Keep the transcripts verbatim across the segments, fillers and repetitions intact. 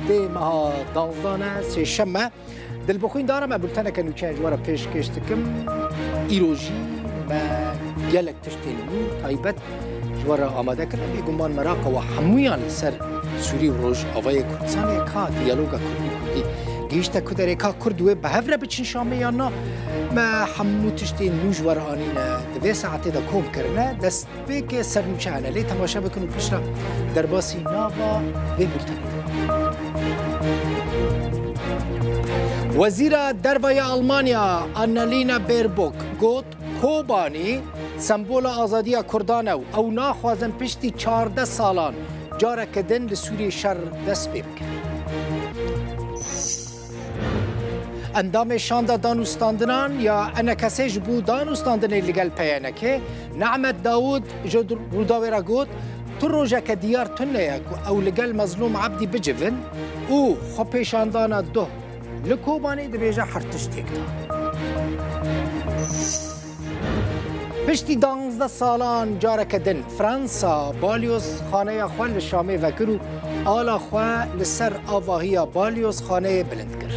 Dê meha danzdeh e, sêşem e. Dilbixwîn dara me bulteneke nûçeyan ji we re pêşkêş dikim. Îro jî me gelek tiştên nû taybet ji we re amade kirine. Bêguman meraqa we hemûyan li ser Sûrî û Rojavayê Kurdistanê, ka diyaloga Kurdî-Kurdî gihîşte ku derê, ka Kurd wê bi hev re biçin Şamê yan na. Me hemû tiştên nû ji we re anîne, di vê saetê de kom kirine. Dest pêkê sernûçe hene. Lê temaşe bikin û piştre derbasî nava vê bultenê dikin. Wezîra Derve ya Almanya Annalena Baerbock got, Kobanî sembola azadiya Kurdan e û ew naxwazin piştî çardeh salan careke din li Sûriyê şer dest pê bike. Endamê Şanda Danûstandinan ya E N K S'ê ji bo danûstandinê li gel P Y N K'ê, Nehmet Dawûd ji Rûdawê re got, Tu rojeke diyar tune ye ku ew li gel Mezlûm Ebdî bicivin û xwepêşandana doh li Kobanê dibêje her tişt têk da. Piştî danzdeh salan careke din Fransa balyozxaneya xwe li Şamê vekir û ala xwe li ser avahiya balyozxaneyê bilind kir.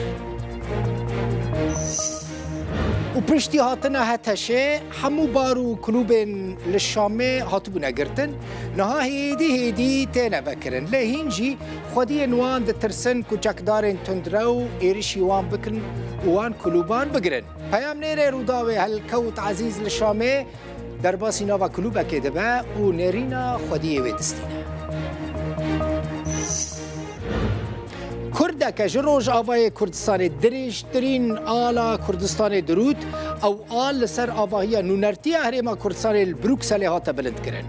Û piştî hatina HTŞ'ê hemû bar û klûbên li Şamê hatibûne girtin, niha hêdî hêdî têne vekirin. Lê hîn jî xwediyên wan ditirsin ku çekdarên tundrew êrişî wan bikin û wan klûban bigirin. Peyamnêrê Rûdawê Helkewt Ezîz li Şamê derbasî nava klûbekê dibe û nêrîna xwediyê wê distîne. Kurdeke ji Rojavayê Kurdistanê dirêjtirîn ala Kurdistanê dirût, ew al li ser avahiya nûnertiya Herêma Kurdistanê li Brukselê hate bilindkirin.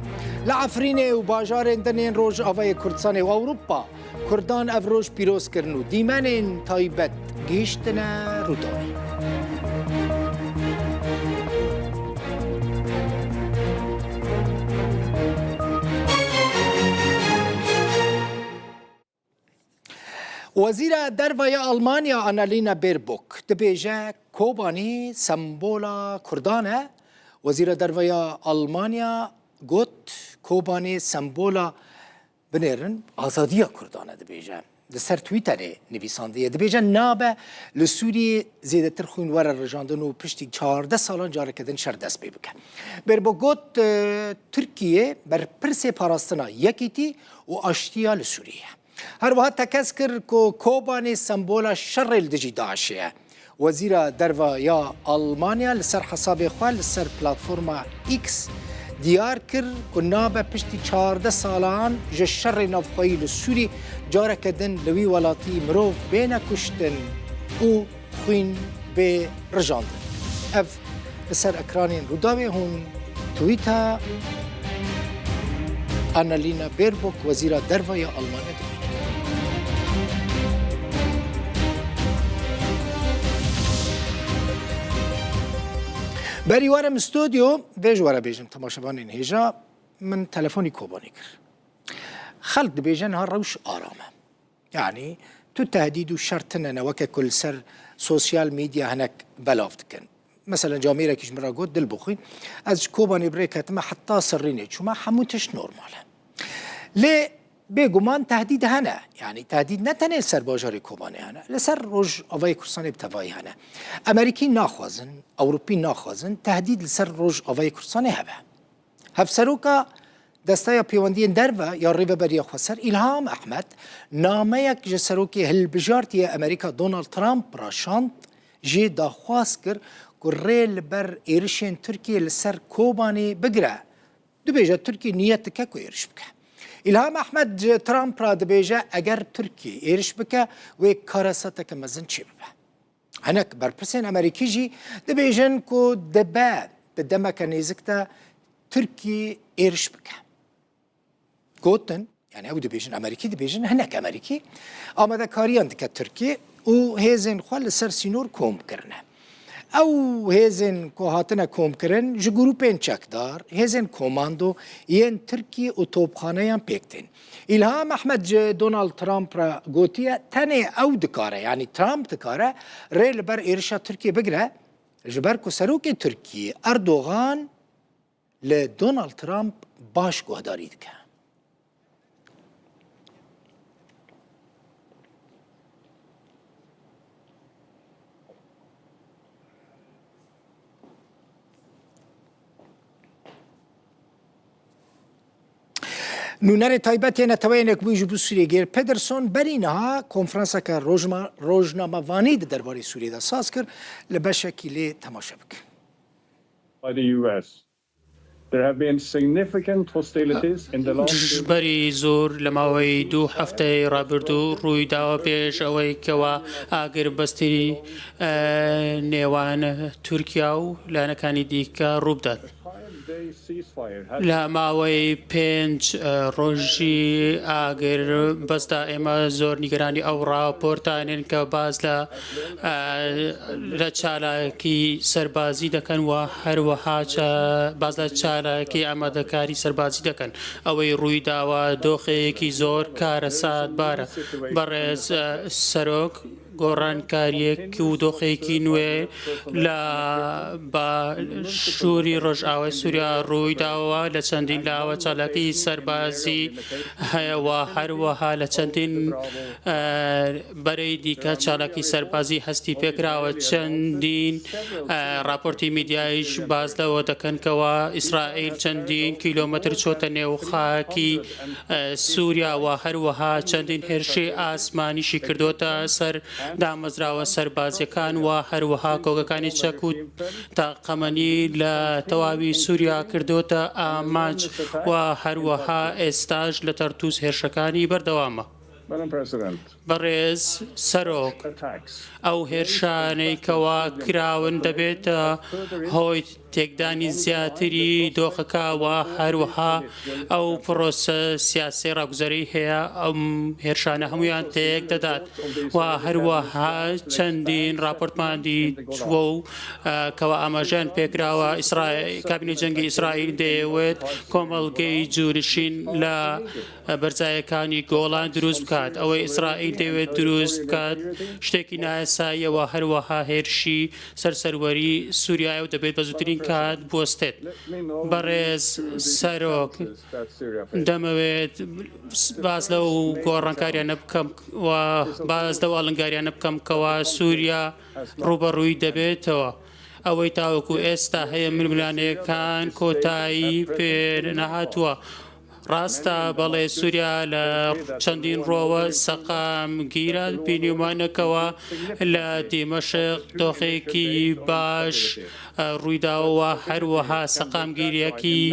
Li Efrînê û bajarên din ên Rojavayê Kurdistanê û Ewropa, Kurdan ev roj pîroz kirin û dîmenên taybet gihîştine Rûdawê. Wezîra Derve ya Almanya Annalena Baerbock dibêje Kobanî sembola Kurdan e. Wezîra Derve ya Almanya got, Kobanî sembola Binêrin, azadiya Kurdan e, dibêje. Li ser Twitterê nivîsandiye. Dibêje nabe li Sûriyê zêdetir xwîn were rijandin û piştî çardeh salan careke din şer dest pê bike. Baerbock got, e, Tirkiye berpirsê parastina yekîtî û aştiya li Sûriyê ye. Her wiha tekez kir ku Kobanê sembola şerê li dijî DAIŞ'ê ye. Wezîra Derve ya Almanya li ser hesabê xwe li ser platforma X diyar kir ku nabe piştî çardeh salan ji şerê navxweyî li Sûrî careke din li wî welatî mirov bêne kuştin û xwîn bê rijandin. Ev li ser ekranên Rûdawê hûn Twitter, Annalena Baerbock, wezîra derve ya Almanya dibînin. Berî were min stûdyo, vê ji we re bêjim, temaşevanên hêja, min telefonî Kobanê kir. Xelk dibêje niha rewş aram e. Yanî tu tehdîd û şer tine ne weke ku li ser sosyal medya hinek belav dikin. Meselen camêrekî ji min re got, Dilbixwîn, ez ji Kobanê bi rê ketime heta Sirrînê çûme, hemû tişt normal e. Lê bêguman tehdîd hene. Yanî tehdîd ne tenê li ser bajarê Kobanê hene, li ser Rojavayê Kurdistanê bi tevayî hene. Emerîkî naxwazin, Ewropî naxwazin tehdîd li ser Rojavayê Kurdistanê hebe. Hevseroka Desteya Pêwendiyên Derve ya Rêveberiya Xweser Îlham Ehmed nameyek ji Serokê Hilbijartî yê Amerîka Donald Trump re şand, jê daxwaz kir ku rê li ber êrişên Tirkiyê li ser Kobanê bigire. Dibêje Tirkiye niyet dike ku êriş bike. Îlham Ehmed ji Trump re dibêje eger Tirkiye êriş bike, wê kareseteke mezin çêbibe. Hinek berpirsên Amerîkî jî dibêjin ku dibe di demeke nêzik de Tirkî êriş bike. Gotin, yani ew dibêjin, Amerîkî dibêjin, hinek Amerîkî amadekariyan dike Tirkî û hêzên xwe li ser sînor kom kirine. Ew hêzên ku hatine komkirin ji grûpên çekdar, hêzên komando yên Tirkî û topxaneyan pêk tên. Îlham Ehmed ji Donald Trump re gotiye, tenê ew dikare, yanî Trump dikare rê li ber êrişa Tirkiyê bigire, ji ber ku serokê Tirkiyê Erdogan li Donald Trump baş guhdarî dike. Nûnerê taybet ê Neteweyên Yekbûyî ji bo Sûriyê Geir Pedersen berî niha konferanseke rojma-, rojnamevanî di derbarê Sûriyê de saz kir, li beşekî lê temaşe bikin. By the U S. There have been significant hostilities in the last Ji berî zor لە ماوەی دوو هەفتەی ڕابردوو ڕووی داوە پێش ئەوەی کەوا ئاگر بەستی نێوان تورکیا و لایەنەکانی دیکە ڕوو بدات. لە ماوەی پێنج ڕۆژی ئاگر بەسدا ئێمە زۆر نیگەرانی ئەو ڕاپۆرتانین کە باز لە لە چالاکی سەربازی دەکەن و هەروەها باز لە چالاکی ئامادەکاری سەربازی دەکەن. ئەوەی ڕووی داوە دۆخێکی زۆر کارەساتبارە. بەڕێز سەرۆک، گۆڕانکاریەک و دۆخێکی نوێ لە باشووری ڕۆژئاوای سووریا ڕووی داوە. لە چەندین لاوە چالاکی سەربازی هەیە و هەروەها لە چەندین بەرەی دیکە چالاکی سەربازی هەستی پێکراوە. چەندین ڕاپۆرتی میدیایش باز لەوە دەکەن کەوا ئیسرائیل چەندین کیلۆمەتر چۆتە نێو خاکی سووریا و هەروەها چەندین هێرشی ئاسمانیشی کردوتە سەر دامەزراوە سەربازیەکان و هەروەها کۆگەکانی چەک و تاقەمەنی لە تەواوی سووریا کردوتە ئامانج و هەروەها ئێستاش لە تەرتووز هێرشەکانی بەردەوامە. بەڕێز سەرۆک، ئەو هێرشانەی کەوا کراون دەبێتە هۆی تێکدانی زیاتری دۆخەکە و هەروەها ئەو پرۆسە سیاسی ڕاگوزەری هەیە. ئەم هێرشانە هەمویان تێک دەدات و هەروەها چەندین راپۆرتمان دیتووە و کەوا ئاماژەیان پێکراوە. ئیسرائیل، کابینەی جەنگی ئیسرائیل دەیەوێت کۆمەڵگەی جوونشین لە بەرزایەکانی گۆڵان دروست بکات. ئەوەی ئیسرائیل دەیەوێت دروست بکات شتێکی نایاساییە و هەروەها هێرشی سەر سەروەری سووریایە و دەبێت بە زووترین کات بوەستێت. بەڕێز سەرۆک، دەمەوێت باز لەو گۆڕانکاریانە بکەم و باز لەو ئاڵنگاریانە بکەم کەوا سووریا ڕوبەڕووی دەبێتەوە. ئەوەی تاوەکو ئێستا هەیە ململانێکان کۆتایی پێ نەهاتووە. ڕاستە، بەڵێ، سووریا لە چەندین ڕۆوە سەقامگیرە. بینیومانەکەوە لە دیمەشق دۆخێکی باش ڕوویداوە، هەروەها سەقامگیریەکی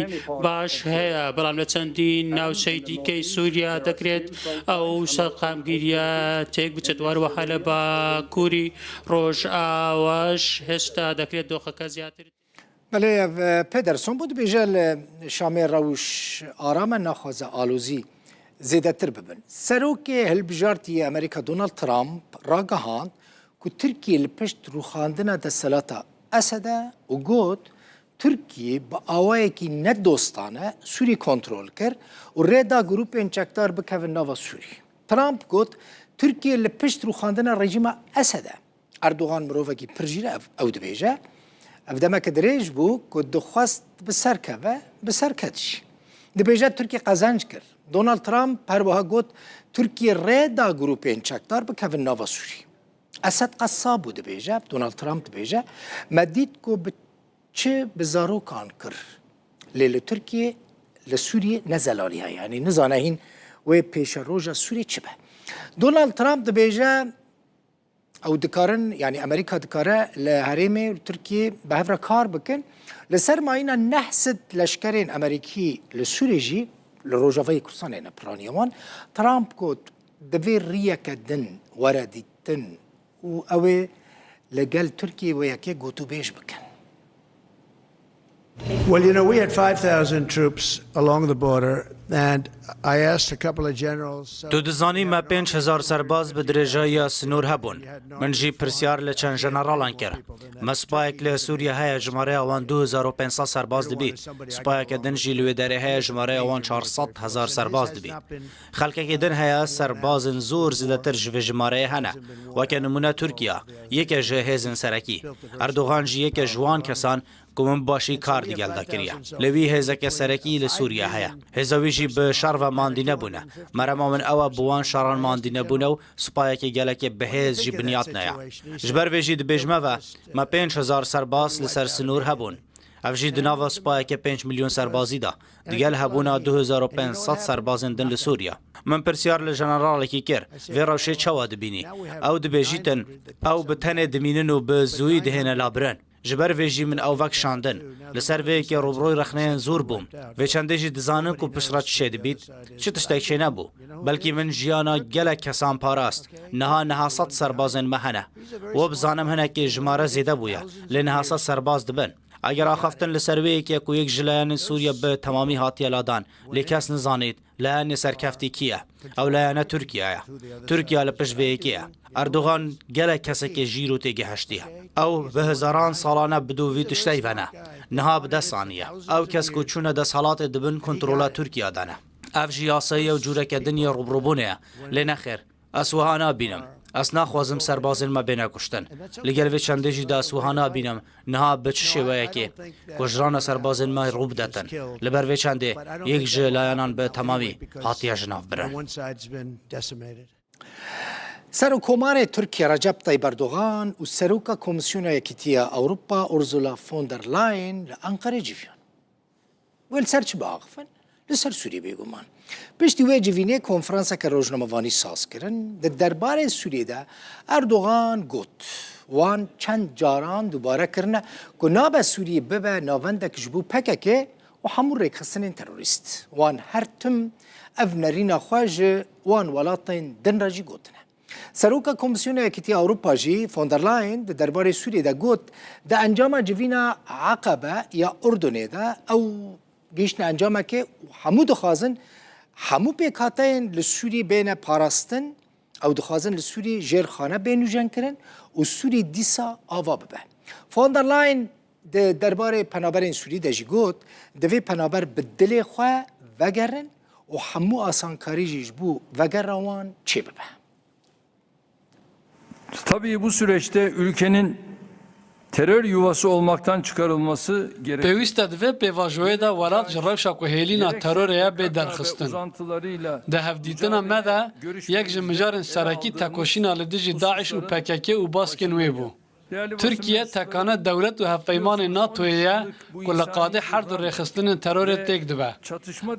باش هەیە، بەڵام لە چەندین ناوچەی دیکەی سووریا دەکرێت ئەو سەقامگیریە تێک بچێت. هەروەها لە باکووری ڕۆژئاواش هێشتا دەکرێت دۆخەکە زیاتر بەڵێ، Pedersen بû dibêje li Şamê rewş aram e, naxwaze alozî zêdetir bibin. Serokê hilbijartî yê Amerîka Donald Trump ragihand ku Tirkiye li pişt rûxandina desthilata Esed e û got, Tirkiye bi awayekî nedostane Sûrî kontrol kir û rê da grûpên çekdar bikevin nava Sûrî. Trump got, Tirkiye li pişt rûxandina rejîma Esed e. Erdogan mirovekî pir jîr e, ev, ew dibêje. Ev demeke dirêj bû ku dixwest bi ser keve, bi ser ket jî. Dibêje Tirkiye qezenc kir. Donald Trump her wiha got, Tirkiye rê da grûpên çekdar bikevin nava Sûrî. Esed Qessab bû dibêje, Donald Trump dibêje, me dît ku bi çi bi zarokan kir. Lê li Tirkiye, li Sûriyê ne zelaliya, yanî nizane hîn wê pêşeroja Sûriyê çi be. Donald Trump dibêje, ew dikarin, yanî Amerîka dikare li herêmê û Tirkiyê bi hev re kar bikin. Li ser mayîna neh sed leşkerên Amerîkî li Sûrê jî, li Rojavayê Kurdistanê ne piraniya wan, Trump got, divê riyeke din were dîtin û ew ê li gel Tirkiyê wê yekê gotûbêj bikin. Well, you know, we had five thousand troops along the border, and I asked a couple of generals. Tu dizanî me pênc hezar serbaz bi dirêjayiya sinûr hebûn. Min jî pirsyar li çend jeneralan kir. Me supayek li Sûriye heye, jimareya wan du hezar û pênc sed serbaz dibî. Supayeke din jî li wê derê heye, jimareya wan çar sed hezar serbaz dibî. Xelkekî din heye, serbazên zor zêdetir ji vê jimareyê hene. Weke nimûne Tirkiye, yeke ji hêzên serekî. Erdogan jî yeke ji wan kesan ku min bi başî kar digel de kiriye. Li wî hêzeke serekî li Sûriye heye. Hêza wî jî bi şer ve mandî nebûne. Merema min ew e bi wan şeran mandî nebûne û supayekî gelekê bihêz jî biniyatne ye. Ji ber vê jî dibêjime ve, me pênc hezar serbaz li ser sinûr hebûn. Ev jî di nava supayeke pênc milyon serbazî de, digel hebûna du hezar û pênc sed serbazên din li Sûriye. Min pirsyar li jeneralekî kir, vê rewşê çawa dibînî? Ew dibêjîtin, ew bi tenê dimînin û bi zûyî dihêne labirin. Ji ber vê jî min ew vekişandin. Li ser vê yekê rûbirûyî rexneyên zor bûm. Vê çendê jî dizanin ku piştre çi çêdibît, çi tiştek çênebû. Belkî min jiyana gelek kesan parast. Niha niha sed serbazên me hene. We bizanim hinekî jimare zêde bûye, lê niha sed serbaz dibin. Eger axaftin li ser wê yekê ku yek ji layanên Sûriye bi temamî hatiye ladan, lê kes nizanît, Layanê serkeftî kî ye? Ew layane Tirkiye ye. Tirkiye li pişt vê yekê ye. Erdogan gelek kesekê jîr û têgihiştiye. Ew bi hezaran salan e bi dû vî tiştey ve ne. Niha bi dest aniye. Ew kes ku çûne desthilatê di bin kontrola Tirkiye de ne. Ev jî yasayî ye û cûreke din yê rûbirûbûnê ye. Lê nexêr, ez wiha nabînim. Ez naxwazim serbazên me bêne kuştin. Li gel vê çendê jî de ez wiha nabînim. Niha bi çi şêweyekê ku ji rana serbazên me rû bidetin? Li ber vê çendê yek ji layanan bi temamî hatiye ji nav birin. Serokkomarê Tirkiye Recep Tayyip Erdogan û Seroka Komîsyona Yekîtiya Ewropa Ursula von der Leyen li Enqerê civiyan. Wê li ser çi biaxifin? Li ser Sûriyê bêguman. Piştî wê civînê konferanseke rojnamevanî saz kirin. Di derbarê Sûriyê de Erdogan got, wan çend caran dubare kirine ku nabe Sûriyê bibe navendek ji bo P K K û hemû rêkxistinên terorîst. Wan her tim ev nerîna xwe ji wan welatên din re jî gotine. Seroka Komîsyona Yekîtiya Ewropa jî von der Leyen di derbarê Sûriyê de got, di encama civîna Eqebe ya Urdunê de ew gihiştine encamekê û hemû dixwazin hemû pêkhateyên li Sûriyê bêne parastin, ew dixwazin li Sûriyê jêrxane bê nûjenkirin û Sûriyê dîsa ava bibe. Von der Leyen di derbarê penaberên Sûrî de jî got, divê penaber bi dilê xwe vegerin û hemû asankarî jî ji bo vegera wan çêbibe. Tabii bu süreçte ülkenin terör yuvası olmaktan çıkarılması gerekir. Pêwîst e di vê pêvajoyê de welat ji rewşa ku hêlîna terorê ye bê derxistin. Di hevdîtina me de yek ji mijarên serekî tekoşîna li dijî DAIŞ û P K K û baskên wê bû. Tirkiye tekane dewlet û hevpeymanên NATOyê ye ku li qadê her du rêxistinên terorê têk dibe.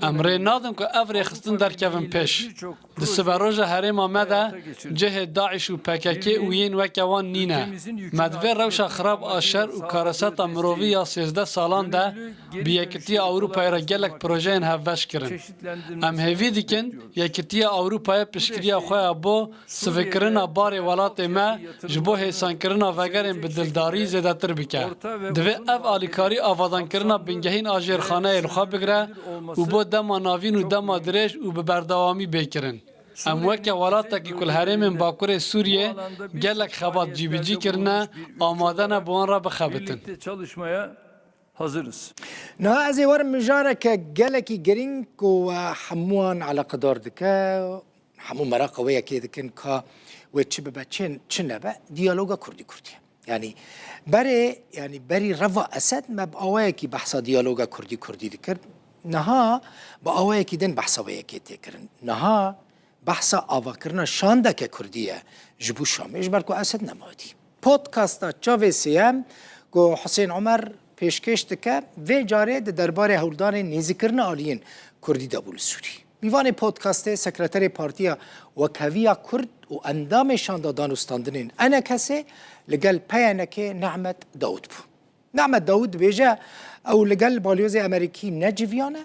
Em rê nadin ku ev rêxistin derkevin pêş. Di siberoja herêma me de cihê DAIŞ û P K K û yên weke wan nîne. Me di vê rewşa xirab a şer û kareseta mirovî ya sêzdeh salan de bi Yekîtiya Ewropayê re gelek projeyên hevbeş kirin. Em hêvî dikin Yekîtiya Ewropayê piştgiriya xwe ya bo sivikirina barê welatê me ji bo hêsankirina vegerên bi dildarî zêdetir bike. Divê ev alîkarî avadankirina bingehîn a jêrxaneyê li xwe bigire û bo dema navîn û dema dirêj û bi berdewamî bê kirin. Em weke welatekî ku li herêmên Bakurê Sûriyê gelek xebat cîbicî kirine, amade ne bi wan re bixebitin. Hazırız. Niha ez ê werim mijareke gelekî girîng ku we hemûyan eleqedar dike, hemû meraqa wê yekê dikin ka wê çi bibe, çi, çi nebe, diyaloga Kurdî Kurdî ye. Yanî berê, yanî berî reva Esed me bi awayekî behsa diyaloga Kurdî Kurdî dikir. Niha bi awayekî din behsa wê yekê tê kirin. Niha behsa avakirina şandeke Kurdî ye ji bo Şamê, ji ber ku Esed nema dî. Podcasta Çavê Sêyem ku Husên Omer pêşkêş dike, vê carê di derbarê hewldanên nêzîkirina aliyên Kurdî de bû li Sûrî. Mîvanê podcastê sekreterê Partiya Wekheviya Kurd û endamê Şanda Danûstandinên E N K S'ê li gel P Y N K'ê Nehmet Dawud bû. Nehmet Dawud dibêje, ew li gel balyozê Amerîkî ne civiyane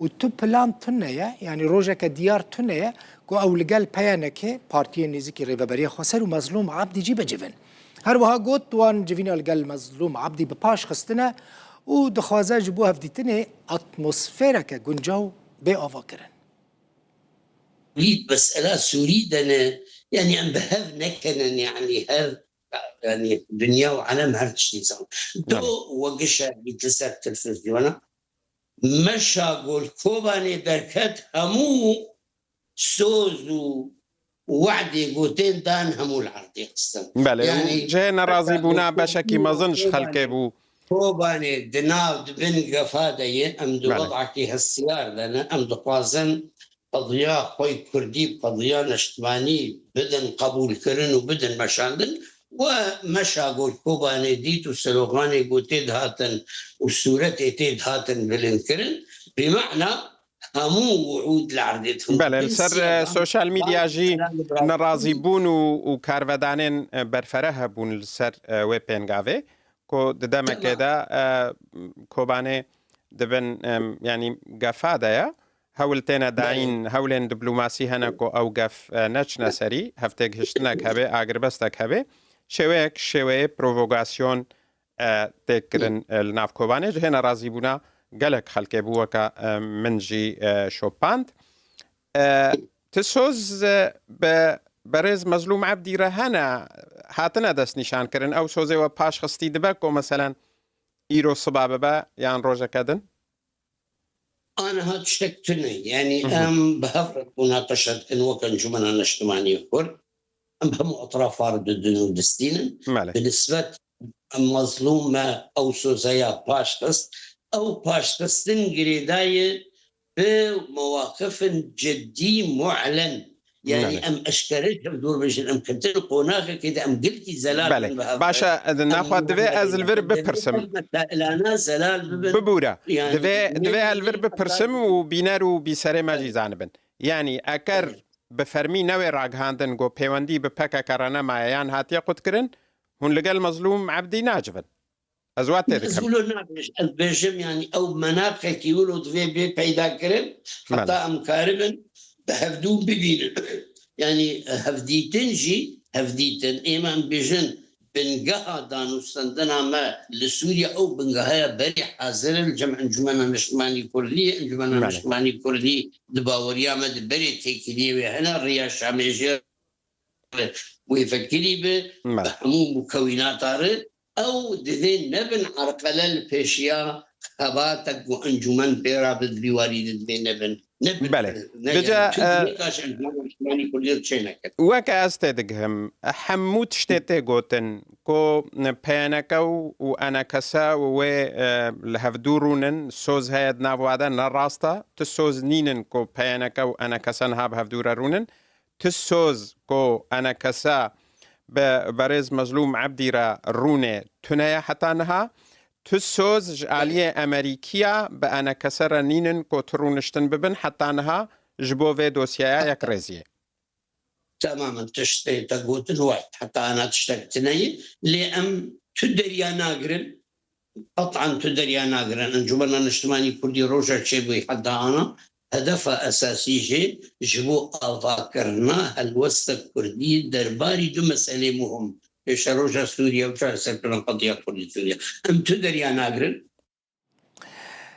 û tu plan tune ye, yanî rojeke diyar tune ye ku ew li gel P Y N K'ê, partiyên nêzîkî Rêveberiya Xweser û Mezlûm Abdî jî bicivin. Her wiha got, wan civîna li gel Mezlûm Abdî bi paş xistine û dixwaze ji bo hevdîtinê atmosfereke guncaw bê avakirin. Sûrî, mesela Sûrî de ne, yanî em bi hev nekenin, yanî hev, yanî dinya û alem her tiştî zan. Do Belê. We gişe dît li ser televîzyona. Meşa ku li Kobanê derket hemû soz û we'dê gotên dan hemû li erdê xistin. Belê, û Yanî cihê nerazîbûna meşa ku beşekî mezin ji Kobanê xelkê bû. Kobanê di nav, di bin gefa de ye, em di Belê. Wedakî hestiyar de ne, em dixwazin qediya xwe yê kurdî, qediya neştimanî bidin qebûlkirin û bidin meşandin. We meşa ku Kobanê dît û sloganê ku tê dihatin û sûretê tê dihatin bilindkirin, bi mana hemû wi'ûd li erdê dixin. Belê, li ser, e, sosyal medya jî nerazîbûn û, û karvedanên, e, berfere hebûn li ser, e, wê pêngavê, ku di demekê de, e, Kobanê di bin, e, yanî gefa de ye. Hewl têne dayîn, hewlên diplomasî hene ku ew gef, e, neçine serî, hevtêgihiştinek hebe, agirbestek hebe. Şêweyek, şêweyê provokasyon, e, tê kirin, e, li nav Kobanê. Ji hê nerazîbûna gelek xelkê bû, weke, e, min jî, e, şopand. E, Ti soz, e, bi berêz Mezlûm Ebdî re hene, hatine destnîşankirin? Ew sozê we paş xistî dibe ku, meselen, îro siba bibe yan rojeke din? Aniha tiştek tune. Yanî Hı hı. em bi hev re munaqeşe dikin wek Encûmena Niştimanî Kurd. Em bi hemû etrafa re didin û distînin. Belê. Bi nisbet Mezlûm me ew sozeya paşxist. Ew paşxistin girêdayî bi mewaqifin ciddî, mu'len. Yanî Belê. em eşkere ji hev dûr bijin, em ketin qonaxekê de em gelkî zelal Belê. bin bi hev re. Baş e, naxwe divê ez li vir bipirsim. Mesailana zelal bibin. Bibûre. Yanî Divê, divê ez li vir bipirsim û bîner û bîserê me jî zanibin. Yanî eker bi fermî newê ragihandin ku pêwendî bi P K K re nemaye yan hatiye qutkirin, hûn li gel Mezlûm Ebdî nacivin. Ez wa tê Ez dikim. wilo nabêjim, ez bêjim, yanî ew menaqekî wilo divê bê peyda kirin, Belê. heta em karibin bi hevdû bibînin. Yanî hevdîtin jî, hevdîtin, ême em bêjin, bingeha danûstendina me li Sûriye ew bingeha ye berê hazir e li cem Encûmena Niştimanî Kurdî, Encûmena Belê. Niştimanî Kurdî di baweriya me di berê têkiliyê wê hene, Riya Şamê jî wê vekirî bi, Belê. bi hemû mukewînata re, ew divê nebin erqele li pêşiya xebatek ku encûmen pê re bi, di vî warî de divê nebin. Nebin. Belê. Ne Gece, yanî, e, Tirkiye kaş encûmen Niştimanî Kurdî re çê neket. Weke ez tê digihim, hemû tiştê tê gotin ku P N K û, û E N K S û wê, e, li hevdû rûnin, soz heye di nav wa de, ne rast e. Tu soz nînin ku P N K û E N K S niha bi hevdû re rûnin. Tu soz ku E N K S bi berêz Mezlûm Ebdî re rûnê tune ye heta niha. Tu soz ji aliyê Emerîkiya bi E N K S re nînin ku tu rûniştin bibin heta niha ji bo vê dosyeya yekrêziyê. Temamen tiştê te gotin wayt. Heta ana tiştek tune ye. Lê em tu derya nagirin. Qet'an tu derya nagirin. Encûmena Niştimanî Kurdî roja çêbûyî heta ana hedefa esasî jê ji bo avakirina helwesta Kurdî derbarî du meselê muhim. Pêşeroja Sûriye û çareserkirin qediya Kurdî Sûriye. Em tu derya nagirin.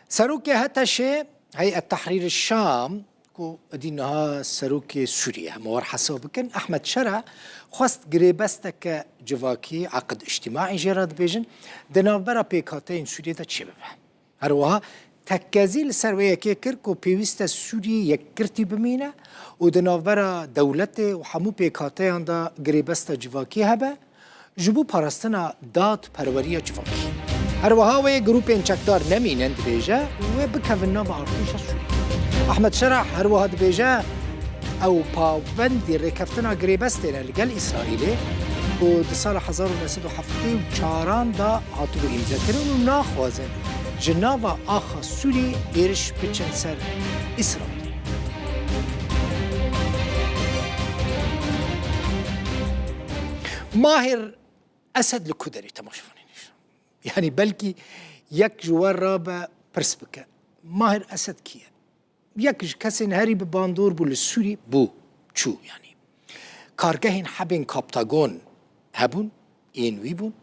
Serokê HTŞê, Heyet Tehrîr Şam, ku êdî niha serokê Sûriyê hemû war hesab bikin, Ehmed Şera xwest girêbesteke civakî, eqid îctimaî jê re dibêjin, di navbera pêkhateyên Sûriyê de çêbibe. Her wiha tekkezî li ser wê yekê kir ku pêwîst e Sûriyê yekgirtî bimîne û di navbera dewletê û hemû pêkhateyan de girêbesta civakî hebe, ji bo parastina dadperweriya civakî. Her wiha wê grûpên çekdar nemînin, dibêje, û wê bikevin nava artêşa Sûriyê. Ehmed Şerah her wiha dibêje, ew pabendî rêkeftina girêbestê ne li gel Îsraîlê, ku di sala hezar û neh sed û heftê û çaran de hatibû îmzekirin û naxwazin ji nava axa Sûriyê êriş biçin ser Îsraîlê. Mahir Esed li ku derê temaşevanê nîşan? Yanî belkî yek ji we rabe pirs bike. Mahir Esed kî ye? Yek ji kesên herî bi bandor bû li Sûrî bû, çû yanî. Kargehên hebên Kaptagon hebûn, yên wî bûn.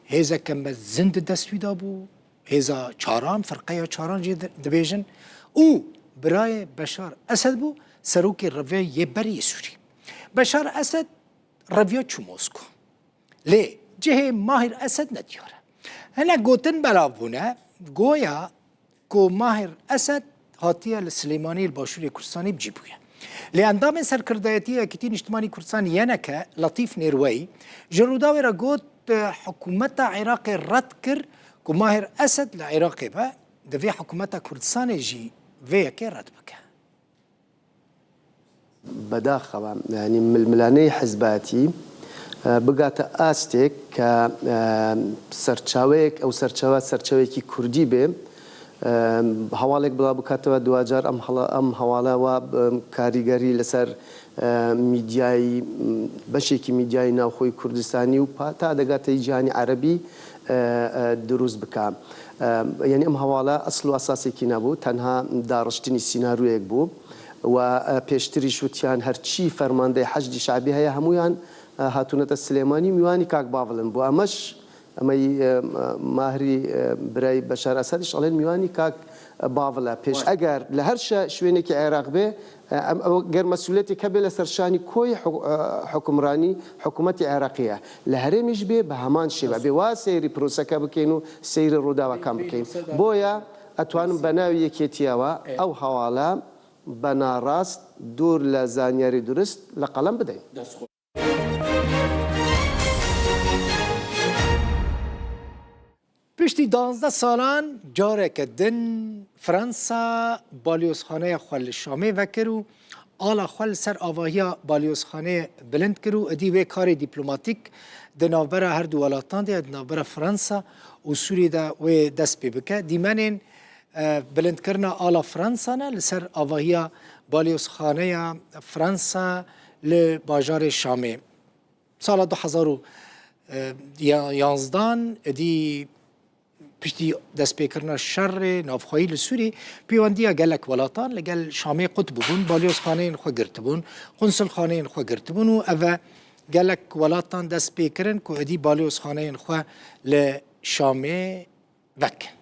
Hêzeke mezin di dest wî de bû. Hêza çaran, firqeya çaran jê di-, dibêjin. Û birayê Beşar Esed bû, serokê revê yê berê yê Sûrî. Beşar Esed reviya çû Mosko. Lê cihê Mahir Esed nediyar e. Hinek gotin belav bûne, goya ku Mahir Esed hatiye li Silêmaniyê li başûrê Kurdistanê bi cî bûye. Lê endamên serkirdayetî Yekîtî Niştimanî Kurdistan, Y N K, Letîf Nêrweyî ji Rûdawê re got, hikûmeta Iraqê red kir ku Mahir Esed li Iraqê be, divê hikûmeta Kurdistanê jî vê yekê red bike. Bedaxewa, yanî milmilanê hizbatî بگاتە ئاستێک کە، ئە، سەرچاوەیەک، ئەو سەرچاوە سەرچاوەیەکی کوردی بێ، ئە، هەواڵێک بڵاو بکاتەوە، دواجار ئەم هەڵە-، ئەم هەواڵە وا، ئە، کاریگەری لەسەر، ئە، میدیای، بەشێکی میدیای ناوخۆی کوردستانی و پا-، تا دەگاتە جیهانی عەرەبی، ئە، ئە، دروست بکا. ئە، یعنی ئەم هەواڵە ئەسڵ و ئەساسێکی نەبوو، تەنها داڕشتنی سینارویەک بوو و، ئە، پێشتریش وتیان هەرچی فەرماندەی حەشدی شعبی هەیە هەمویان، ئە، هاتوونەتە سلێمانی میوانی کاک باڤڵن بوو. ئەمەش، ئەمەی، ئە، ماهری، ئە، برای بەشار ئەسەدیش ئەڵێن میوانی کاک باڤڵە. پێش ئەگەر لە هەر شە-، شوێنێکی عێراق بێ، ئە، ئەم، ئەوە گەر مەسئولیەتێک هەبێ لەسەر شانی کۆی حو-، ئە، حکومڕانی حکوومەتی عێراقیە. لە هەرێمیش بێ بە هەمان شێوە. بێ وا سەیری پرۆسەکە بکەین و سەیری ڕووداوەکان بکەین. بۆیە ئەتوانم بە ناوی یەکێتیەوە ئەو هەواڵە بە ناڕاست دوور لە زانیاری دروست لە قەڵەم بدەین. Piştî danzdeh salan careke din Fransa balyozxaneya xwe li Şamê vekir û ala xwe li ser avahiya balyozxaneyê bilind kir û êdî wê karê dîplomatîk di navbera her du welatan de ya di navbera Fransa û Sûriyê de wê dest pê bike. Dîmenên, e, bilindkirina ala Fransa ne li ser avahiya balyozxaneya Fransa li bajarê Şamê. Sala du hezar û yanzdan êdî piştî destpêkirina şerê navxweyî li Sûrî, pêwendiya gelek welatan li gel Şamê qut bûbûn, balyozxaneyên xwe girtibûn, qunsulxaneyên xwe girtibûn û ev e gelek welatan dest pê kirin ku êdî balyozxaneyên xwe li Şamê vekin.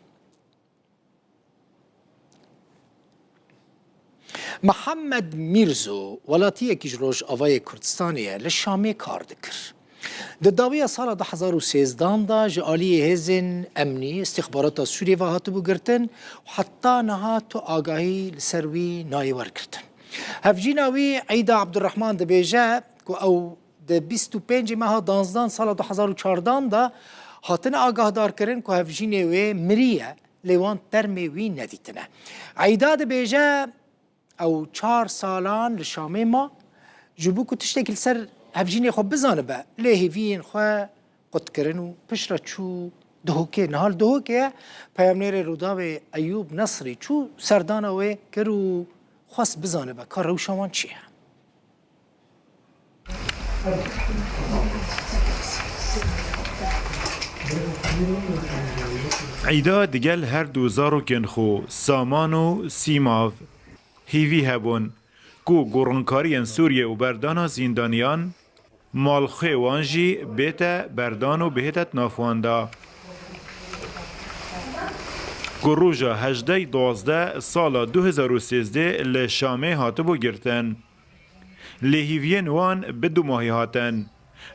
Mihemed Mîrzo welatiyekî ji Rojavayê Kurdistanê ye, li Şamê kar dikir. Di dawiya sala du hezar û sêzdan de ji aliyê hêzên emnî, îstixbarata Sûriyê ve hatibû girtin û heta niha tu agahî li ser wî nayê wergirtin. Hevjîna wî Eyda Abdurrahman dibêje ku ew di bîst û pêncê meha danzdan sala du hezar û çardan de hatine agahdarkirin ku hevjînê wê miriye. Lê wan termê wî nedîtine. Eyda dibêje, ew çar salan li Şamê ma, ji bo ku tiştekî li ser hevjînê xwe bizanibe, lê hêviyên xwe qut kirin û piştre çû Duhokê. Niha li Duhokê ye, peyamnêrê Rûdawê Eyûb Nesrî çû serdana wê kir û xwest bizanibe ka rewşa wan çi ye. Eyda digel her du zarokên xwe Saman û Sîmav hîvî hebûn ku gorankariyên Sûriyê û berdana zîndaniyan malxwê wan jî bête berdan û bihête di nav wan de. Ku roja hejdeh duwazdeh sala du hezar û sêzdeh li Şamê hatibû girtin. Lê hîviyên wan bi dumahî hatin,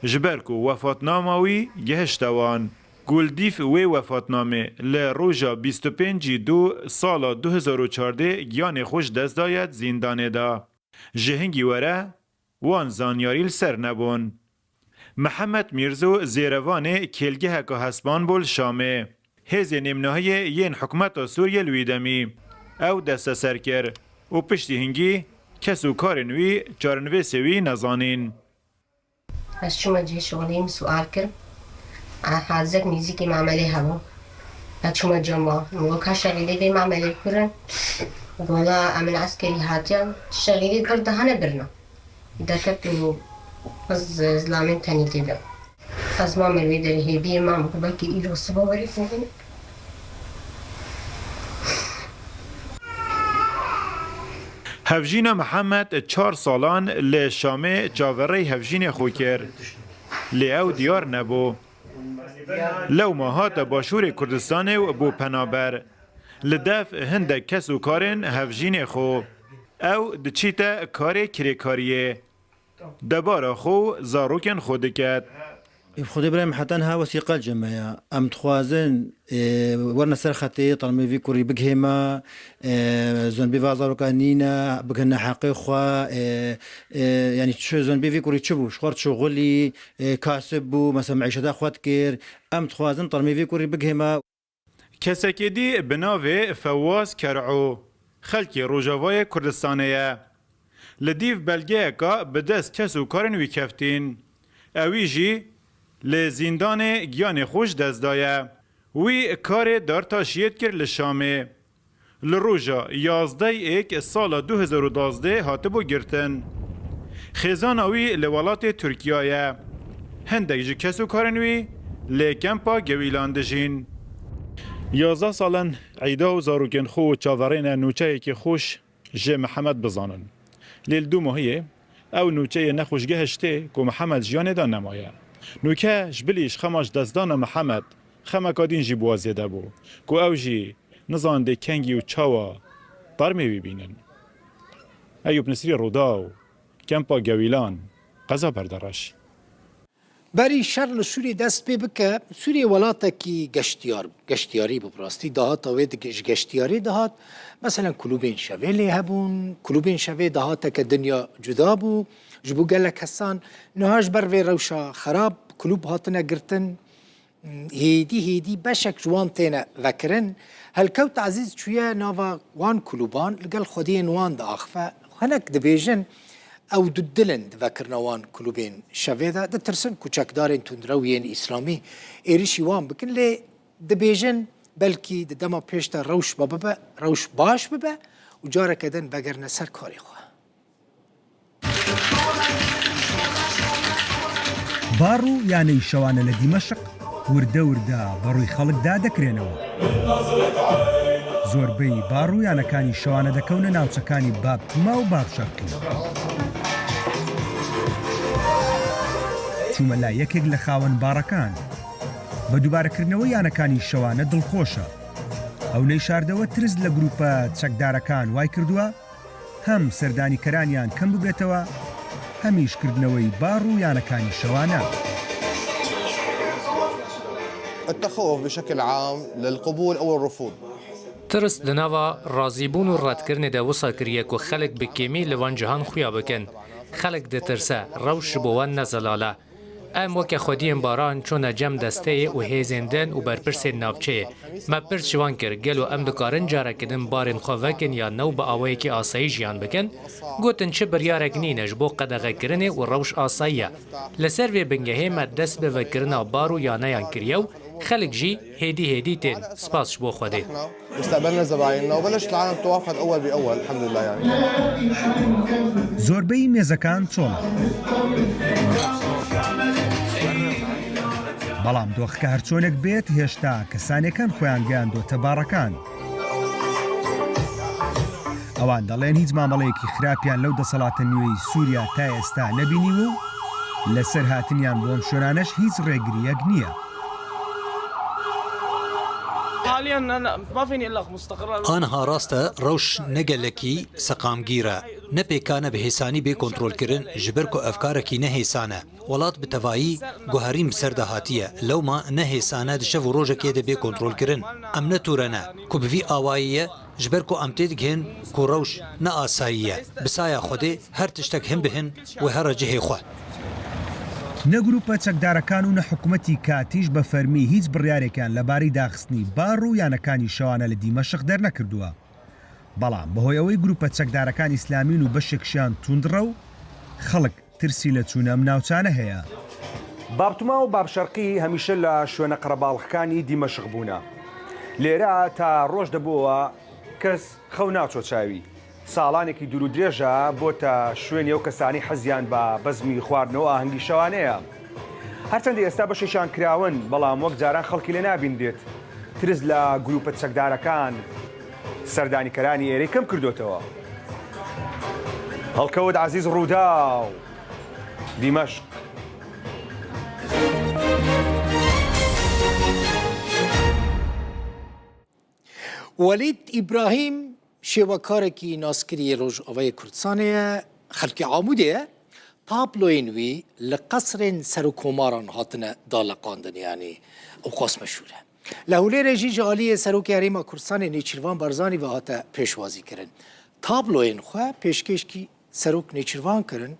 ji ber ku wefatnama wî gihişte wan. Ku li dîv wê wefatnamê li roja bîst û pêncî du sala du hezar û çardeh giyanê xwe ji dest daye di zîndanê de. Ji hingî were wan zanyarî li ser nebûn. Mihemed Mîrzo zêrevanê kêlgeheka hespan bû li Şamê. Hêzên nêmnahiyê yên hikûmeta Sûriyê li wî demî ew desteser kir û piştî hingî kes û karên wî çarenivêsê wî nezanîn. Ez çûme cihê şixulî, min sual kir. Hazir nêzîkî mamelê hebû. Ez çûme cem wan. Min got, ka şexîlê vê mamelê kur in? Gola em in eskerî hatiyan, şexîlê vir dihane birina. Derket û ez zilamên tenî tê de. Ez mame li wê derê hêviyê mam ku belkî îro siba werî xwe bîne. Hevjîna Mihemed çar salan li Şamê çaverêy hevjînê xwe kir. Lê ew diyar nebû. Lewma hate başûrê Kurdistanê û bû penaber. Li dev hindek kes û karên hevjînê xwe. Ew diçîte karê kirêkariyê. Debara xwe û zarokên xwe diket. Bi Xwedê birayê min heta niha wesîqa li cem me ya. Em dixwazin, e, werine ser xetê, termê vî kurî bigihê me, e, zonbî va zaroka nîne, bigihine heqê xwe, e, e, yanî çi zonbî vî kurî çi bû? Ji xwe re çi xulî, e, kasib bû, mesela meîşeta xwe dikir. Em dixwazin termê vî kurî bigihê me. Kesekê dî bi navê Fewaz Ker'o, xelkê Rojavayê Kurdistanê ye. Li dîv belgeyeka bi dest kes û karên wî keftîn. Ewî jî li zîndanê giyanê xwe ji dest daye. Wî karê dartaşiyê dikir li Şamê. Li roja yazdeh êk sala du hezar û duwazdeh hatibû girtin. Xêzana wî li welatê Tirkiya ye. Hindek ji kes û karên wî li kempa Gewîlan dijîn. Yazdeh sal in, eyda û zarokên xwe û çaverêne nûçeyekî xweş ji Mihemed bizanin. Lê li dû mahiyê ew nûçeyê nexweş gihiştê ku Mihemed ji yanê de nemaye. Nûke ji bilî ji xema ji destdana Mihemed xemeka din jî bi we zêde bû ku ew jî nizanindê kengî û çawa tarmê wî bînin. Eyûp Nisrî, Rûdaw, Kempa Gewîlan, Qeza Berdereş. Berî şer li Sûriyê dest pê bike, Sûriyê welatekî geştiyar, geştiyarî bû bi rastî. Dahata wê di ge-, ji geştiyarî dihat. Meselen, klûbên şevê lê hebûn. Klûbên şevê dahateke dinya cuda bû. Ji bo gelek kesan niha ji ber vê rewşa xerab klûb hatine girtin. Hêdî hêdî beşek ji wan têne vekirin. Helkewt Ezîz çûye nava wan klûban, li gel xwediyên wan diaxife. Hinek dibêjin, ew dudil in di vekirina wan klûbên şevê de. Ditirsin ku çekdarên tundrew yên îslamî êrişî wan bikin, lê dibêjin, belkî di dema pêş de rewş bibe, rewş baş bibe û careke din vegerine ser karê xwe. بار و یانەی شەوانە لە دیمەشق وردە وردە بەڕووی خەڵکدا دەکرێنەوە. زۆربەی بار و یانەکانی شەوانە دەکەونە ناوچەکانی باب توما و باب شەرقی. چوومە لای یەکێک لە خاوەن باڕەکان. بە دووبارەکردنەوەی یانەکانی شەوانە دڵخۆشە. ئەو نەیشاردەوە ترس لە گروپە چەکدارەکان وای کردووە هەم سەردانیکەرانیان کەم ببێتەوە، هەمیش کردنەوەی باڕ و یانەکانی شەوانە. التخوف بشكل عام للقبول أو الرفض. Tirs di nava razîbûn û redkirinê de wisa kiriye ku xelk bi kêmî li van cihan xuya bikin. Xelk ditirse, rewş ji bo wan ne zelal e. Em weke xwediyên baran çûne cem desteyê û hêzên din û berpirsên navçeyê. Me pirs ji wan kir, gelo em dikarin careke din barên xwe vekin ya new bi awayekî asayî jiyan bikin? Gotin, çi biryarek nîne ji bo qedexekirinê û rewş asayî ye. Li ser vê bingehê me dest bi vekirina bar û yaneyan kiriye û xelk jî hêdî hêdî tên. Spas ji bo Xwedê. استقبلنا زبايننا وبلشت العالم تتوافد أول بأول، الحمد لله يعني. زۆربەی مێزەکان چۆڵە. بەڵام دۆخەکە هەرچۆنێک بێت، هێشتا کەسانێکان خۆیان گەیاندۆتە باڕەکان. ئەوان دەڵێن هیچ مامەڵەیەکی خراپیان لەو دەسەڵاتە نوێی سووریا تا ئێستا نەبینیوە و لەسەر هاتنیان بۆ ئەم شوێنانەش هیچ ڕێگرییەک نییە. حاليًا أنا ما فيني إلا مستقر. Aniha rast e, rewş ne gelekî seqamgîr e. Ne pêka ne bi hêsanî bê kontrolkirin, ji ber ku ev karekî ne hêsan e. Welat bi tevayî guherîn bi ser de hatiye. Lewma ne hêsan e di şev û rojekê de bê kontrolkirin. Em ne tûre ne ku bi vî awayî ye, ji ber ku em têdigihin ku rewş ne asayî ye. Bi saya Xwedê her tiştek hin bi hin wê here cihê xwe. نە گروپە چەکدارەکان و نە حکومەتی کاتیش بە فەرمی هیچ بڕیارێکیان لەبارەی داخستنی باڕ و یانەکانی شەوانە لە دیمەشق دەرنەکردووە. بەڵام بەهۆی ئەوەی گروپە چەکدارەکان ئیسلامین و بەشێکشیان توندڕە و خەڵک ترسی لە چوونە ئەم ناوچانە هەیە. بابتوما و بابشەرقی هەمیشە لە شوێنە قەرەباڵغەکانی دیمەشق بوونە. لێرە تا ڕۆژ دەبووەوە کەس خەو ناچۆ چاوی. ساڵانێکی دوور و درێژە بۆتە شوێنی ئەو کەسانی حەزیان بە بەزمی خواردنەوە ئاهەنگی شەوانەیە. هەرچەندی ئێستا بەشێکیان کراون، بەڵام وەک جاران خەڵکی لێ نابیندرێت. ترس لە گروپە چەکدارەکان سەردانیکەرانی ئێرەی کەم کردوتەوە. هەڵکەوت عەزیز، ڕووداو، دیمەشق. Welîd Îbrahîm şêwekarekî naskirî yê Rojavayê Kurdistanê ye, xelkê Amûdê ye. Tabloyên wî li qesrên serokkomaran hatine daleqandin, yanî ewqas meşhûr e. Li Hewlêrê jî ji aliyê Serokê Herêma Kurdistanê Nêçîrvan Barzanî ve hate pêşwazî kirin. Tabloyên xwe pêşkêşkî Serok Nêçîrvan kirin.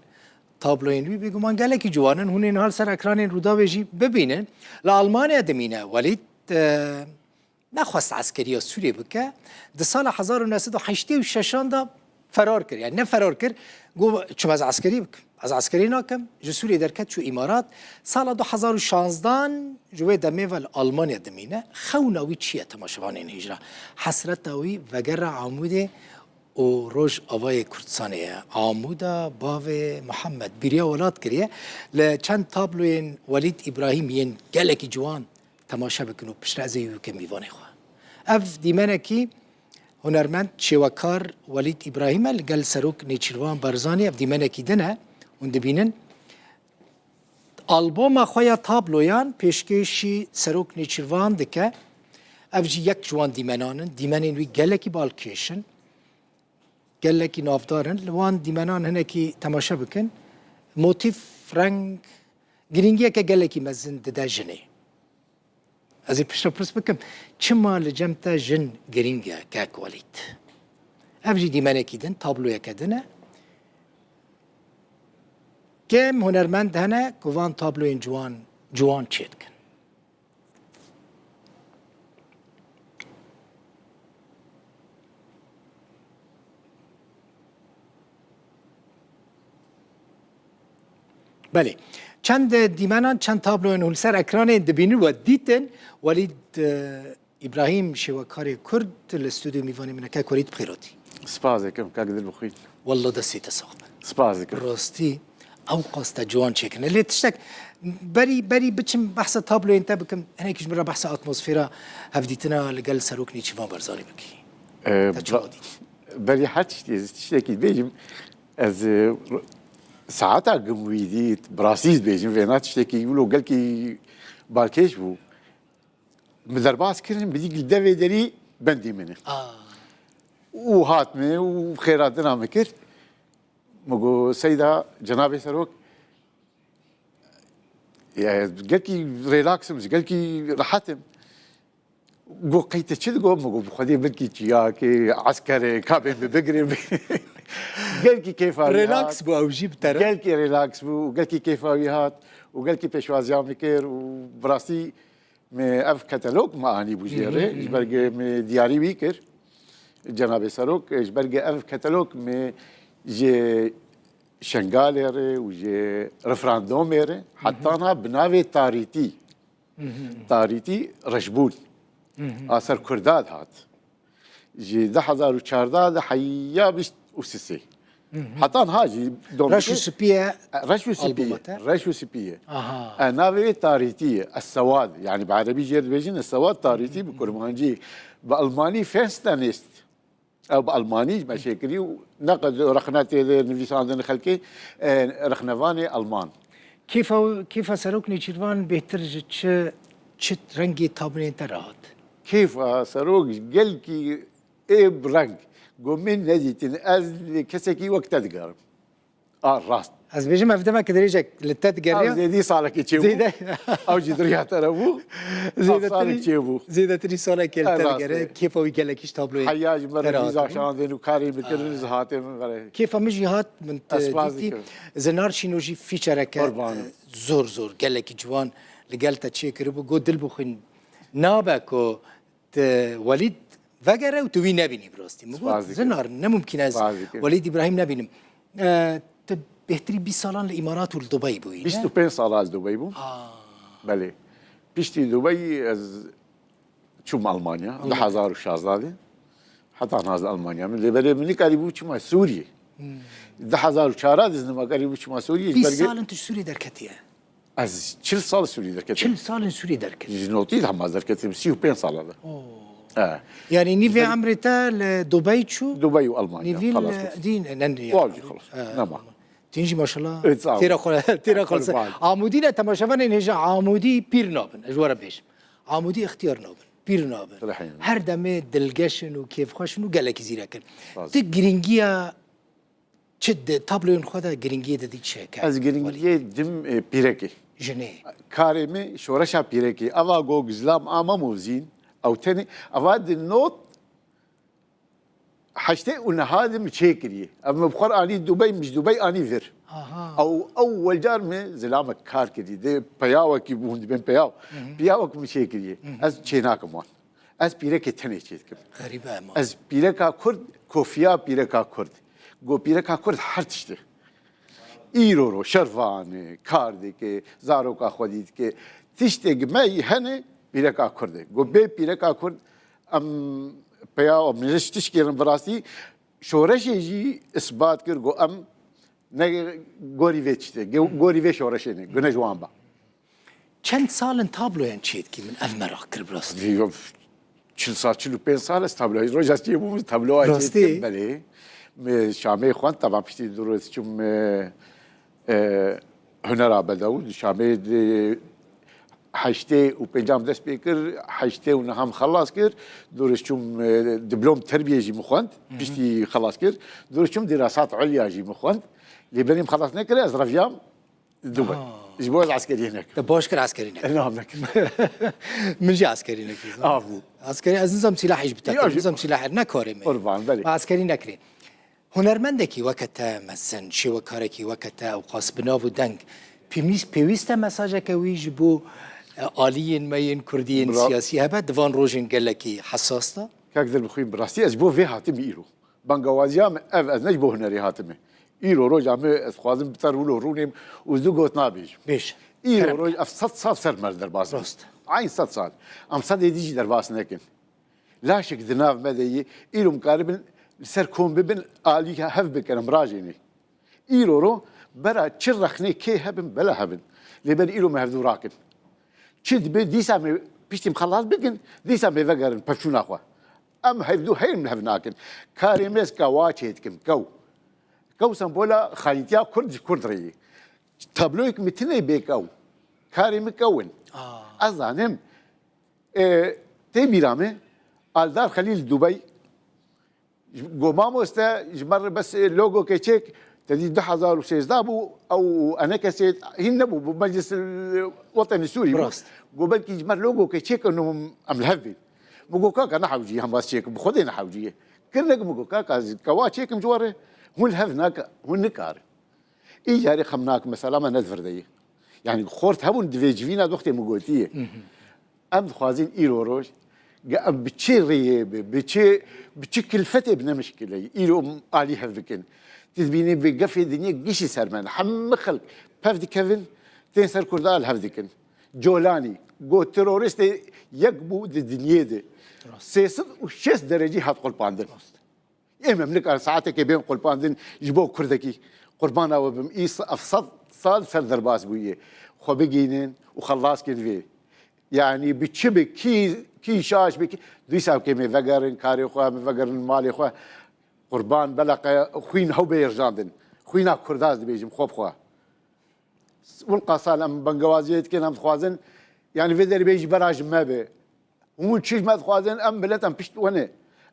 Tabloyên wî bêguman gelekî ciwan in. Hûn ê niha li ser ekranên Rûdawê jî bibînin. Li Almanya dimîne Welîd, e, nexwest eskeriya Sûriyê bike. Di sala hezar û neh sed û heştê û şeşan de ferar kir. Yani ne ferar kir, got, çim ez eskerî bikim. Ez eskerî nakim, ji Sûriyê derket çû Îmarat. Sala du hezar û şazdan ji wê demê ve li Almanya dimîne. Xewna wî çi ye temaşevanên hêja? Hesreta wî vegera Amûdê û Rojavayê Kurdistanê ye. Amûda bavê Mihemed bîriya welat kiriye. Li çend tabloyên Welîd Îbrahîm yên gelekî ciwan temaşe bikin û piştre ez ê wî bikim mîvanê xwe. Ev dîmenekî hunermend, şêwekar Welîd Îbrahîm e, li gel Serok Nêçîrvan Barzanî ev dîmenekî din e, hûn dibînin. Alboma xwe ya tabloyan pêşkêşî Serok Nêçîrvan dike. Ev jî yek ji wan dîmenan in. Dîmenên wî gelekî balkêş in. Gelekî navdar in. Li wan dîmenan hinekî temaşe bikin. Motîf, reng, girîngiyeke gelekî mezin dide jinê. Ez ê piştre pirs bikim, çima li cem te jin girîng e, kek Welîd? Ev jî dîmenekî din, tabloyeke din e. Kêm hunermend hene ku van tabloyên ciwan, ciwan çêdikin. Belê. Çend dîmenan, çend tabloyên hûn li ser ekranê dibînin we dîtin. Welîd, e, Îbrahîm, şêwekarê Kurd, li stûdyo mîvanê min e. Kek Welîd, bi xêr hatî. Spas dikim, kak Dilbixwîn. Wallah destê te sax be. Spas dikim. Rastî, ew qas te ciwan çêkirine. Lê tiştek, berî, berî biçim behsa tabloyên te bikim, hinekî ji min re behsa atmosfera hevdîtina li gel Serok Nêçîrvan Barzanî bikî. Ee, Te çawa ba-, dît? Berî her tiştî, ez tiştekî dibêjim, ez, e, saeta gim wî dît, bi rastî dibêjim, vêna tiştekî wilo gelkî balkêş bû. Min derbas kirin, min dî li devê derî bendî min e. Aa. Û hat min û xêra dina min kir. Min got, Seyda, Cenabê Serok, ya, gelkî relax im, gelkî rehet im. Got, qey te çi digot? Min got, bi Xwedê belkî çiyakê, eskerê, kabê min bigirê. Gelkî kêfa wî Relax hat. Bû ew jî bi te re? Gelkî relax bû, gelkî kêfa wî hat û gelkî pêşwaziya min kir û bi rastî me ev katalog me anî bû jê re, ji ber ge me diyarî wî kir. Cenabê Serok, ji ber ge ev katalog me ji Şengalê re û ji referandomê re, heta na bi navê Tarîtî, Tarîtî Reşbûn, a ser Kurda dihat. Ji du hezar û çardeh de heya bîst û sisê. Heta niha jî dom Reş û dike. Sipî ye Reş û sipî ye. Albuma te? Reş û sipî ye. Aha. E, navê wê Tarîtî ye. Es-Sewad. Yani bi erebî jê dibêjin Es-Sewad, tarîtî bi kurmancî. Bi almanî Finsternis. Ew bi almanî me çêkirî û neqed rexne tê de nivîsandin xelkê, e, rexnevanê alman. Kêfa, kêfa Serok Nêçîrvan bêhtir ji çi, çi rengê tabloyên te re hat? Kêfa Serok gelkî ê bi reng. Got, min nedîtin, ez li kesekî wek te digerim. A, rast. Ez bêjim, ev demeke dirêjek li te digeriya. Ew zêdî salekê çêbû. Zêde. Ew jî diriya te re bû. Ew salek çêbû. Zêdetirî, zêdetirî salekê li te digere. Kêfa wî gelekî ji tabloyê. Heya ji me re vîza şandin û karê min kirin, ez hatê min vere. Kêfa min jî hat, min te dîtî. Zinar Şîno jî featureke, e, zor zor, gelekî ciwan li gel te çêkiribû. Got, Dilbixwîn, nabe ku Ti Welîd vegere û tu wî nebînî bi rastî. Min got, Zinar, ne mumkîn e ez Welîd Îbrahîm nebînim. E, tu bêhtirî bîst salan li Îmarat û li Dubey bûyî, ne? Bîst û pênc sala ez Dubey bûm. Belê. Piştî Dubey ez çûm Almanya, du hezar û şazdeh de. Heta niha ez li Almanya me. Lê belê min nikarîbû çûma Sûriyê. Du hezar û çar de ez nikarîbû çûma Sûriyê. Bîst sal in tu ji Sûriyê derketiye. Ez çil sal Sûriyê derketim. Çil sal in Sûriyê derket. Ji notî de hema derketim, sî û pênc sala de. Oo. E. Yani nîvê emrê te li Dubey çû? Dubey û Almanya. Nîvî li dîn, e, ne, ne, Wal jî xelas. E, nema. Tîn jî maşallah. Evet, sağ ol. Têra xwe, têra xwe. Amûdî ne, temaşevanên hêja Amûdî pîr nabin. Ez ji we re bêjim. Amûdî ixtiyar nabin. Pîr nabin. Her demê dilgeş in û kêfxweş in û gelekî zîrek in. Tu girîngiya Çi di tabloyên xwe de giringiyê didî çi ye? Ez giringiyê dim, e, pîrekê. Jinê. Karê min şoreşa pîrekê. Eva go gizlam ama mozîn, ew tenê, eva di not heştê û neha de min çêkiriye. Ev min bi xwe anî Dubey, min ji Dubey anî vir. Aha. Ew, ew welcar min zilamek kar kiriye. Di peyawekî bû, hûn dibên peyaw. Hı hı. Peyawek min çêkiriye. Hı hı. Ez çênakim wan. Ez pîrekê tenê çêdikim. Xerîbe ema. Ez pîreka Kurd, kofiya pîreka Kurd. Go pîreka Kurd her tiştê. Îro ro şervan e, kar dike, zaroka xwedî dike. Tiştê gi me yî hene pîreka Kurd e. Go bê pîreka Kurd em peya mirîş tişkêrin bi rastî şoreşê jî isbat kir go em ne gorî vê tiştê, ge-, gorî vê şoreşê ne, gune ji wan ba. Çend sal in tabloyan çêdikî, min ev meraq kir bi rastî. Vî, çil sal, çil û pênc sal ez tabloyê roja çêbûm, tabloya Rastî? çêdikim, belê. Me Şamê xwend, taban piştî du roj çûm, e, e, hunera bedew. Şamê di heştê û pêncam dest pê kir, heştê û neham xelas kir. Du roj çûm, e, diplom terbiyê jî min xwend, Hı hı. piştî xelas kir. Du roj çûm dirasat ulya jî min xwend. Lê berî min xelas nekir, ez reviyam. Dubê. Ha. Ji bo ez eskeriyê nekim. Te baş kir eskerî nekim. Ena nekim. Min jî eskerî nekir. Av bû. Eskerî, ez nizam silahê ji bitekim. Ya, ji- Nizam silahê ne karê me. Qurban, belê. Ma eskerî nekirî. Hunermendekî weke te mezin, şêwekarekî weke te ewqas bi nav û deng. Pêwîst, pêwîst e mesajeke wî ji bo, e, aliyên me yên kurdî yên Bra- siyasî hebe, di van rojên gelekî hesas de? Kak Dilbixwîn, bi rastî ez ji bo vê hatime îro. Bangewaziya min ev, ez ne ji bo hunerê hatime. Îro roja min, ez dixwazim bi te rûlo rûnêm û ez du got nabêjim. Bêje. Îro Kerem. roj ev sed sal ser me derbas in. Rast. Eyn sed sal. Em sedê dî jî derbas nekin. Laşek di nav me de yê. Îro em karibin li ser kom bibin, alî hev bikin, em rajênê. Îro ro bera çi rexnê kê hebin, bela hebin. Lê ber îro me hevdû rakin. Çi dibe dîsa me piştî em xelas bikin, dîsa me vegerin pevçûna xwe. Em hevdû heyr min hev nakin. Karê me ez kewa çê dikim, kew. Kew sembola xayîtiya Kurd ji Kurd re ye. Tabloyek min tune bê kew. Karê min kew in. Aa. Ez zanim, e, tê bîra me, Aldar Xelîl Dubey, Go mamoste, ji me re bes logokê çêk, te dî du hezar û sêzdeh bû, ew enekesê hîn nebû, bû Meclis Wetenî Sûrî bû. Rast. Go belkî ji me re logokê çêkin û em li hev bên. Min got, kaka, ne hewcî ye, em bas çêkin, bi Xwedê ne hewcî ye. Kirnek min got, kaka, ez kewa çêkim ji we re, hûn li hev nake, hûn nikarin. Îcarê xemnak mesela me ne di vir de ye. Yani xort hebûn di vê civîna doxtê min gotiye. Hı hı. Em dixwazin îro roj, ge em bi çi rêyê bi, bi çi, bi çi kilfetê bi ne mişkileyî, îro em alî hev bikin. Tu dibînî bi gefê dinyê gişî ser me ne. Hemî xelk pev dikevin, tên ser Kurda li hev dikin. Colanî, got terorîstê yek bû di dinyê de. Rast. Sê sed û şêst derecî hat qulpandin. Rast. Ê me em nikarin saetekê bên qulpandin ji bo kurdekî. Qurbana we bim. Î s-, ev sed sal ser derbas bûye. Xwe bigihînin û xelas kin vê. Yanî bi çi bi kî, kî şaş bi kî. Dîsa kê me vegerin karê xwe, me vegerin malê xwe. Qurban beleqe xwîn hew bê rijandin. Xwîna Kurda ez dibêjim xwe bi xwe. Wilqa sal em bengewaziyê dikin, em dixwazin, yanî vê derê bê jî bera ji me be. Hûn çi ji me dixwazin, em milet em pişt we ne.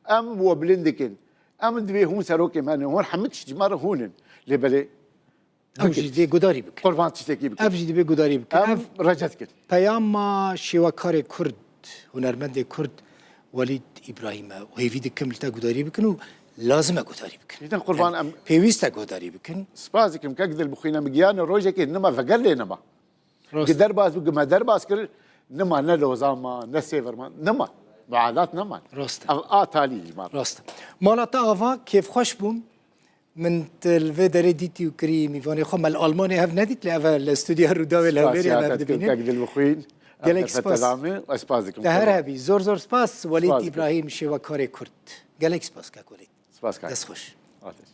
Em we bilind dikin. Em divê hûn serokê me ne. Hûn hemî tişt ji me re hûn in. Lê belê Ew jî bikin. Divê gudarî bikin. Qurban tiştekî bikin. Ev jî divê gudarî bikin. Em Ev rece dikin. Peyama şêwekarê Kurd, hunermendê Kurd Welîd Îbrahîm e. Hêvî dikim li te gudarî bikin û lazim e gudarî bikin. Dîtin qurban Yani em pêwîst e gudarî bikin. Spas dikim kek Dilbixwîn, em giyanê rojekê nima veger lê nema. Rast. Gi derbas bû, gi me derbas kir, nima ne Lozan ma, ne Sêver ma, nima. Muadat neman. Rast e. Ev a talî ji me. Rast e. Mala te ava, kêfxweş bûm. Min te li vê derê dîtî û kirî mîvanê xwe. Me li Almanyayê hev nedît, lê ev e li stûdyoya Rûdawê li Spas hevbêrê ya em te hev dikim, dibînin. Kek Dilbixwîn. Ev Gelek derfeta spas. da min, ez spas dikim. Te her hebî. Zor zor spas, Welîd Spas dikim. Îbrahîm, şêwekarê Kurd. Gelek spas, kek Welîd. Spas, kak. Dest xweş. Ateş.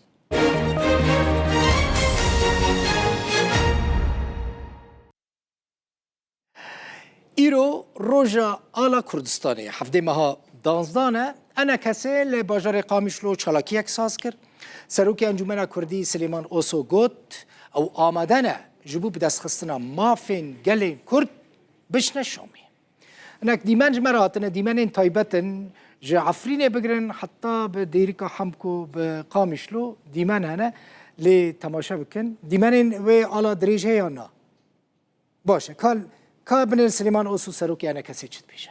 Îro roja ala Kurdistanê, heftê meha danzdan e. Enekesê li bajarê Qamişlo çalakiyek saz kir. Serokê Encûmena Kurdî Silêman Oso got, ew amade ne ji bo bidestxistina mafên gelên Kurd biçine Şamê. Hinek dîmen ji me re hatine, dîmenên taybet in, ji Efrînê bigirin heta bi Dêrika Hemko bi Qamişlo dîmen hene, lê temaşe bikin. Dîmenên wê ala dirêj heye ya na? Baş e. Ka, ka binêrin Silêman Oso serokê enekesê çi dibêje?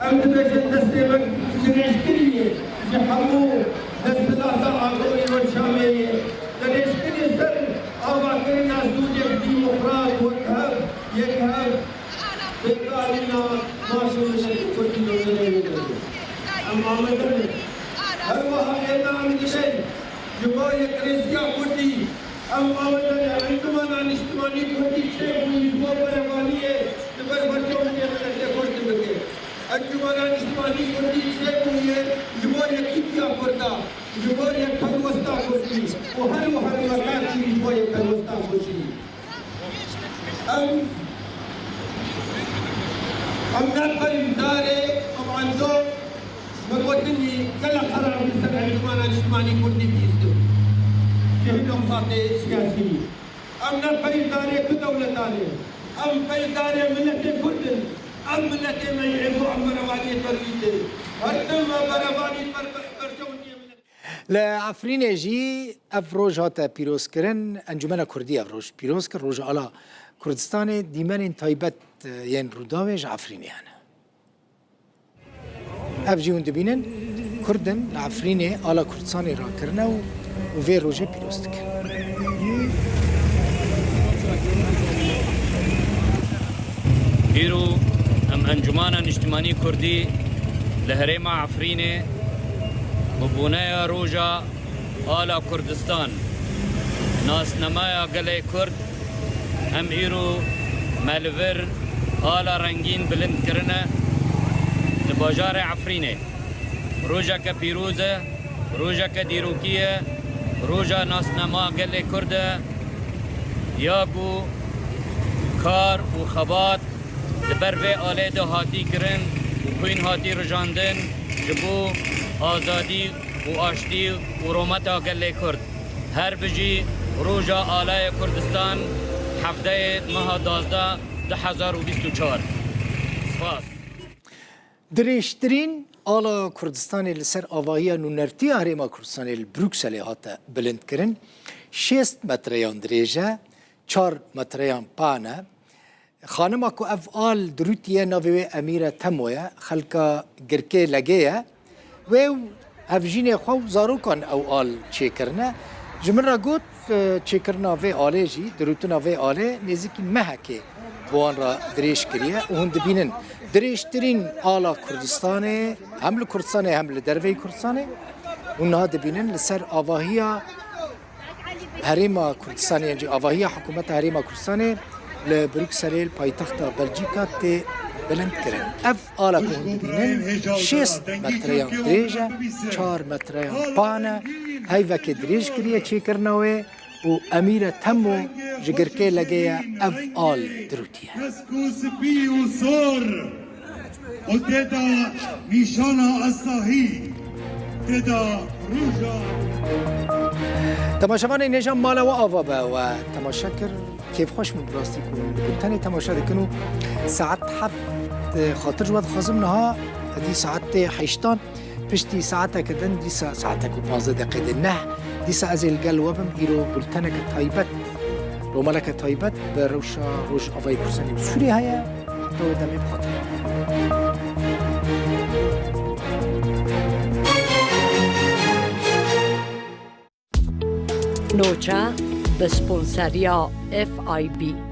Em dibêjin destê me dirêjkirî ye ji hemû desthilata agorî û Şamê ye. Dirêjkirî ser avakirina sûdek demokrat, wekhev, yekhev, bêkarîna maş û miletê Kurdî li Nûrê Nûrê. Em amade ne. Her wiha êna em dibên ji bo yekrêziya Kurdî. Ew amade li Encûmena Niştimanî Kurdî çêbûyî ji bo berevaniyê li ber berçavkê miletê Kurd dibike. Encûmena Niştimanî Kurdî çêbûyî ji bo yekîtiya Kurda, ji bo yekhelwesta Kurdî û her wiha li Meqertî ji bo yekhelwesta Kurdî. Em, em ne beşdarê, em ando, me gotinî gelek xerabî ser Encûmena Niştimanî Kurdî bihîstin. Ji hin nexsatê siyasî. Em ne beşdarê tu dewletan e. Em beşdarê miletê Kurd in. Ev miletê me ye, ê ku em berevaniyê berwîtin. Her tim me berevanî ber, ber, berçavkê milet. Li Efrînê jî ev roj hate pîrozkirin. Encûmena Kurdî ev roj pîroz kir. Roja Ala Kurdistanê, dîmenên taybet, e, yên Rûdawê ji Efrînê hene. Ev jî hûn dibînin, Kurd in li Efrînê ala Kurdistanê rakirine û, û vê rojê pîroz dikin. Îro em Encûmana Niştimanî Kurdî li herêma Efrînê bi boneya roja Ala Kurdistan, nasnameya gelê Kurd, em îro me li vir ala rengîn bilind kirine li bajarê Efrînê. Rojeke pîroz e, rojeke dîrokî ye, roja nasnama gelê Kurd e, ya ku kar û xebat li ber vê alê de hatî kirin û xwîn hatî rijandin ji bo azadî û aştî û rometa gelê Kurd. Her bijî roja Alayê Kurdistan, hevdeyê meha duwazdeh du hezar û bîst û çar. Spas. Dirêjtirîn ala Kurdistanê li ser avahiya nûnertiya Herêma Kurdistanê li Brukselê hate bilindkirin. Şêst metreyan dirêj e, çar metreyan pan e. Xanima ku ev al dirûtiye navê wê Emîre Temo ye, xelka Girkê Legê ye. Wê û hevjînê xwe û zarokan ew al çêkirine. Ji min re got, e, çêkirina vê alê jî, dirûtina vê alê nêzîkî mehekê bi wan re dirêj kiriye û hûn dibînin dirêjtirîn ala Kurdistanê, hem li Kurdistanê hem li derveyî Kurdistanê. Hûn niha dibînin li ser avahiya Herêma Kurdistanê, yan jî avahiya hikûmeta Herêma Kurdistanê li Brukselê, li paytexta Belcîka tê bilindkirin. Ev ala ku hûn dibînin şêst metreyan dirêj e, çar metreyan pan e, heyvekê dirêj kiriye çêkirina wê û Emîre Temo ji Girkê Legê ye ev al dirûtiye. Kesk û spî û sor û tê de nîşana esahî, tê de rûja. Temaşevanên hêja mala we ava be we temaşe kir. Kêfxweş bûm bi rastî ku li tenê temaşe dikin û saet heft, e, xatir ji we dixwazim niha, edî saet tê heştan. Piştî saeteke din, dîsa saetek û pazdeh deqê de neh, dîsa ez ê li gel we bim. Îro bulteneke taybet, romaneke taybet bi rewşa Rojavayê Kurdistanê û Sûriyê heye. Heta wê demê bi xatirê. Noça bi sponseriya F I B.